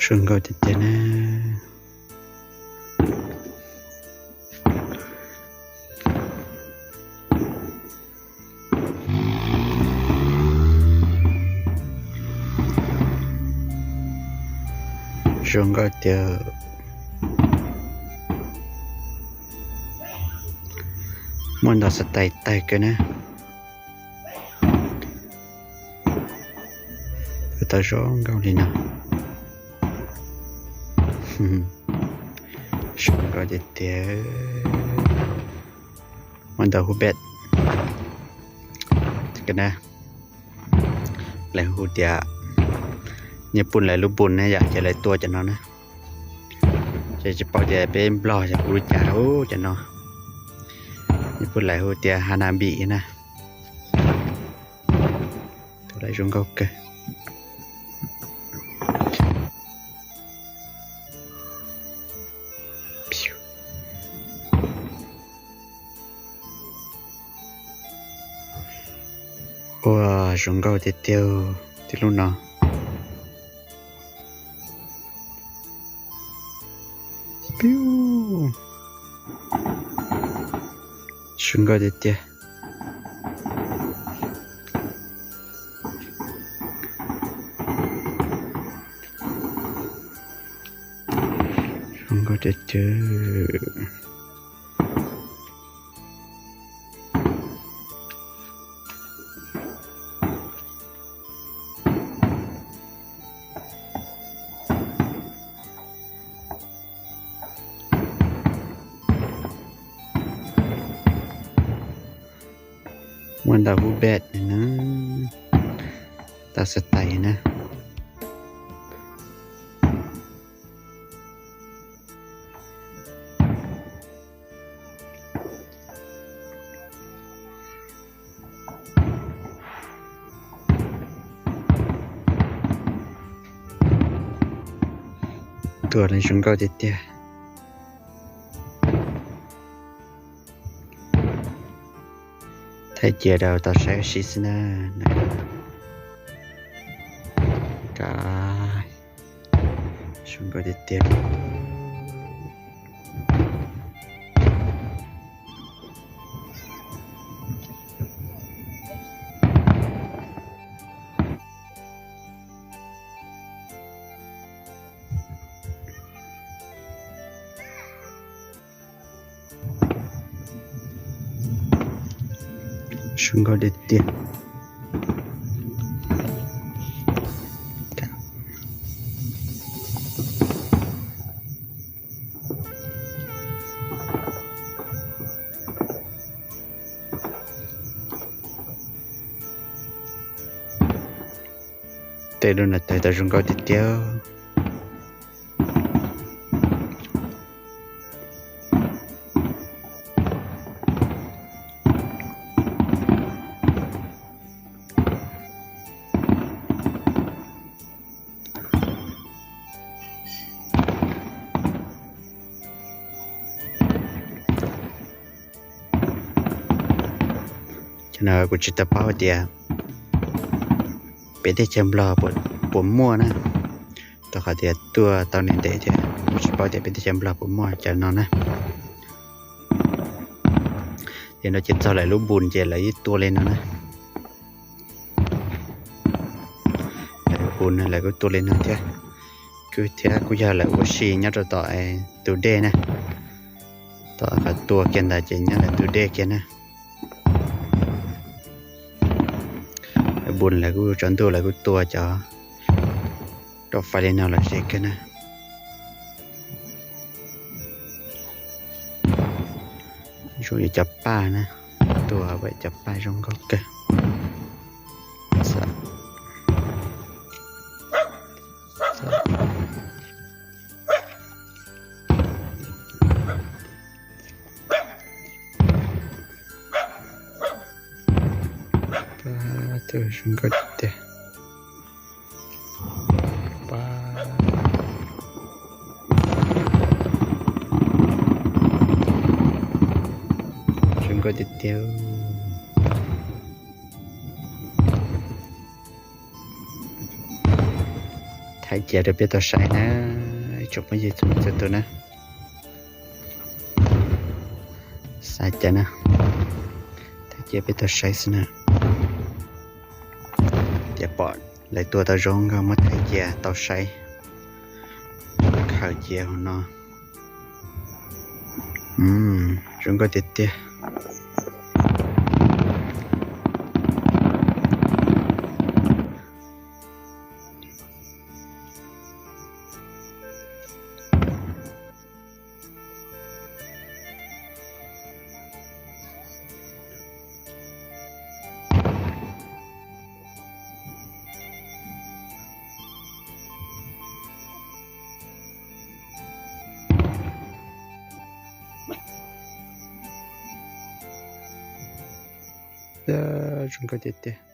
Zoo nkauj tiag tiag na. Zoo nkauj tiag. Muaj ntau xav tais tawg kawg na. Tau zoo nkauj li no. Zoo nkauj tiag tiag. Muaj ntau hub peb. Lawv hu tias, nyias pun lawv lub npun na yom, ces lawv tua cov no na. Ces tsis paub tias peb Nplog yog hu li cas ub cov no. Nyias pun lawv hu tias hanabi na. Tus lawv zoo nkauj kawg. Ua zoo nkauj tiag tiag, tib lub no. Zoo nkauj tiag tiag. Zoo nkauj tiag tiag. Muaj ntau hub peb na, tau xav tais na. Tua lawv zoo nkauj tiag tiag. Thaij cia rau tau saib ua si xwb na. Ka, zoo nkauj tiag tiag. Zoo nkauj tiag tiag. Tej lub no tawg tau zoo nkauj tiag tiag. Cov no kuv tsis tau paub tias peb teb chaws Nplog puas muaj na, rau qhov tias tuaj tau ntev ntev thiab kuv tsis paub tias peb teb chaws Nplog puas muaj cov no na. Ces no ces txog lawv lub npun ces lawv yeej tua li no na. Lawv lub npun lawv kuj tua li no thiab. Kuj thiab kuj yog lawv ua si nyob rau tom tus dej na. Tom qhov tua kiag ntawd ces nyob lawv tus dej kiag na. Lawv npun lawv kuj tsaus ntuj lawv kuj tua cov rau fais li no lawm ze kawg na. Zoo li cov paj na, tua cov paj zoo nkauj kawg. Zoo nkauj tiag. Zoo nkauj tiag tiag. Thaij cia rau peb tau saib na, ib tsoom phooj ywg txhua leej txhua tus na. Xav cas na, thaij cia peb tau saib xwb na. Tias pom lawv tua tau zoo nkauj muab thaij cia tau saib. Khaws cia hauv no. Zoo nkauj tiag tiag. Zoo nkauj tiag tiag.